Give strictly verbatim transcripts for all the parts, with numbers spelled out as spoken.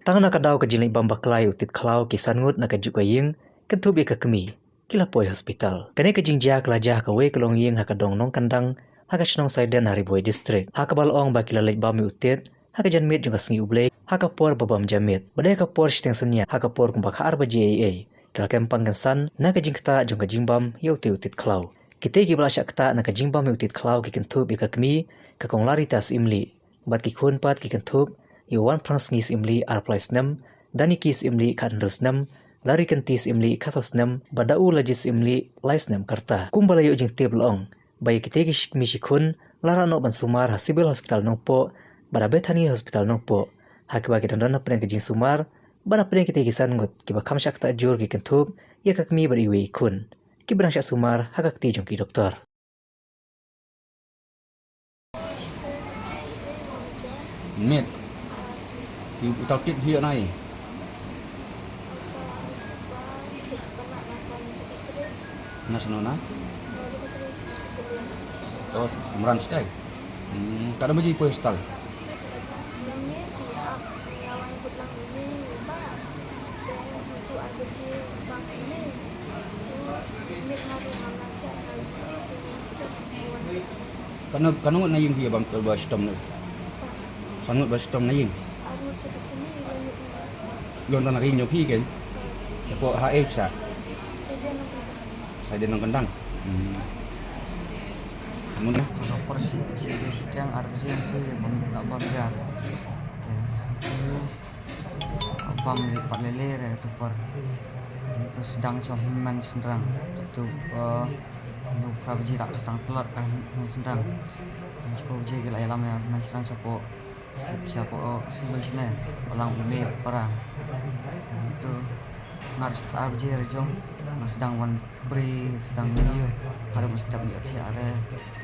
Tang na ka daw ka jingleit bam bakla ïa u Tit Khlaw, ki san ngut na kajuh ka ïing, kynthup ïa ka kmie, ki la poi hospital. Kane ka jingjia ka la jia ha kawei ka longïing ha ka dong Nongkyndang, ha ka shnong Saiden, ha Ri Bhoi District, ha kaba la ong ba ki la leit bam ïa u Tit ha ka janmiet jong ka sngi U Blei, ha ka por ba bym jia miet. Bad ha ka por shiteng synñia, ha ka por kumba khatar baje eiei, ki la kem pang kynsan na ka jingktah jong ka jingbam ïa utei u Tit Khlaw. Kitei kiba la shah ktah na ka jingbam ïa u Tit Khlaw ki kynthup ïa ka kmie, ka Kong Larita Syiemlieh, bad ki khun pat ki kynthup ïa u Wanphrangsngi Syiemlieh, arphew lai snem, Daniki Syiemlieh, khathynriew snem, Larikynti Syiemlieh, khatsaw snem, bad da u Lajit Syiemlieh, lai snem ka rta. Kumba la ïoh jingtip la ong ba ïa kitei ki shi kmie shi khun la rah noh ban sumar ha Civil Hospital Nongpoh bad ha Bethany Hospital Nongpoh, ha kaba ki dang don hapdeng ka jingsumar, bad hapdeng kitei ki san ngut kiba kham shah ktah jur ki kynthup ïa ka kmie bad iwei i khun, kiba dang shah sumar ha ka kti jong ki doktor. Miet. Ki uta kit hi nai. Na sano na? Oh, Mran Stai. Hmm, kada maji poi hospital. Kano, kano ngut na ïing phi ba, ba shitom na? San ngut ba shitom na ïing. Lon tang na ka ïing jong phi ken. Shapoh ha ei sa. Saiden Nongkyndang. Hmm. Mun na. Ka por shi, shi, shiteng ar baje phi bam, bam ja. Te, bam li pat lele re tu por. Te tu sdang jong hynmen shynrang. Tu, eh, lu phra baje rak sdang tlot, eh, hynmen shynrang. Shapoh baje ki la ïalam ïa hynmen shynrang shapoh. Sha, shapoh, oh, Civil shane, ba la ong i mei para. Te tu, ngar shi khatar baje re jong, nga sdang wan bri, sdang wan ïoh, haduh ba step ïoh thiah re.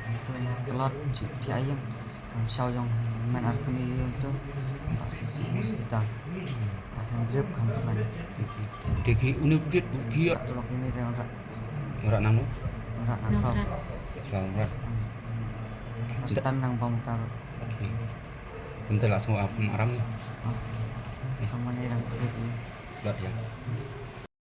Te tu, tlot, ju thiah ïing. Kam shaw jong men ar kmie ïoh tu, ba shi, shi hospital. Ba kan drip kam plan. Te ki une u Tit u ki. Tu lok i mei re rak. Rak nang no? Rak nang kau. Kau rak. Stan nang bam tar. Kumta la sngew ap aram ni. Kamu ni dang klik ni. Lot ya.